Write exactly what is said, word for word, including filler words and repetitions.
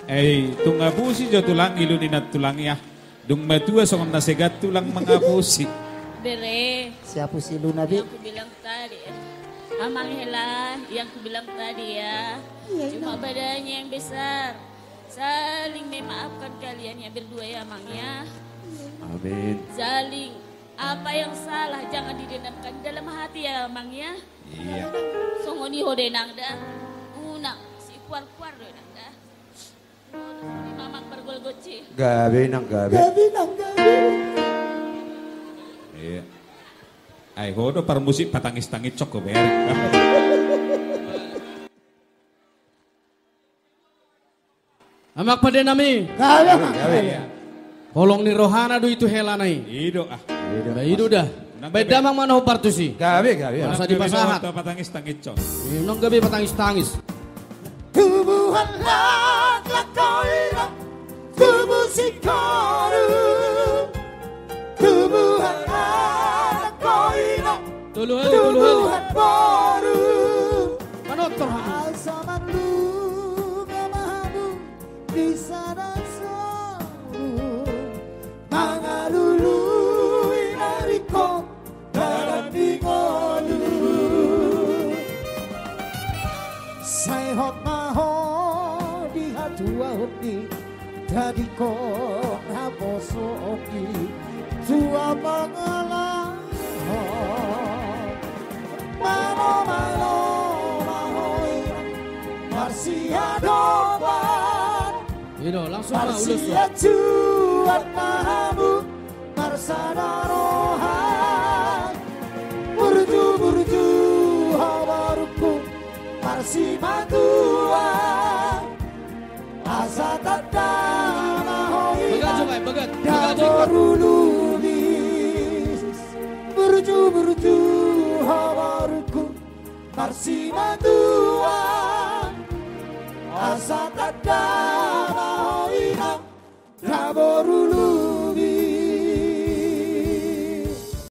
Ai tung apusi jo tulang, ilu ni nantulang i ah. Dung matua songon na segan tulang mangapusi. Bere. Siapusi iluna be. Yang kubilang tadi, eh. Amang Hela, yang kubilang tadi ya. Iya, cuma Inang. Badannya yang besar. Saling memaafkan kalian ya berdua ya, Amang ya. Amin. Saling, apa yang salah jangan didendamkan dalam hati ya, Amang ya. Iya. Songon i ho da, Inang da. Unang sipuarpuar do, Inang da. Gabe, Inang, gabe. Gabe, Inang, gabe. Iya. Ai ho do parmusik patangis-tangis cok ho, bere. Amang pande nami. Gabe, Amang. Gabe, iya. Holong ni rohana do i tu helana i. I do ah. I do. Ba i do da. Unang gabe. Baen damang ma na hombar tusi. Gabe, gabe. Masa dipasahat. Unang gabe patangis-tangis cok. Unang gabe patangis-tangis. Tubuhan laklak ho, Inang, tubu singkoru. Tubuhan anak ho, Inang, tolu hali, tolu hali. Tubuhan boru. Manortor hami. Asa marlunga ma hamu di sada soru, mangalului na ringkot dalan di ngolu. Sai hot ma ho di hatuaon ni, tadingkon haposoon ni tua pangalaho. Malo, malo ma ho, Inang, marsiadopan. I do, langsung ma ulos. Marsiacuan ma hamu marsada roha. Burju, burju ho borungku, marsimatuang. Asa tanda ma ho, Inang, begat juga, begat. Begat juga. Daboru lubis. Burju, burju ho borungku, marsimatuang. Asa tanda ma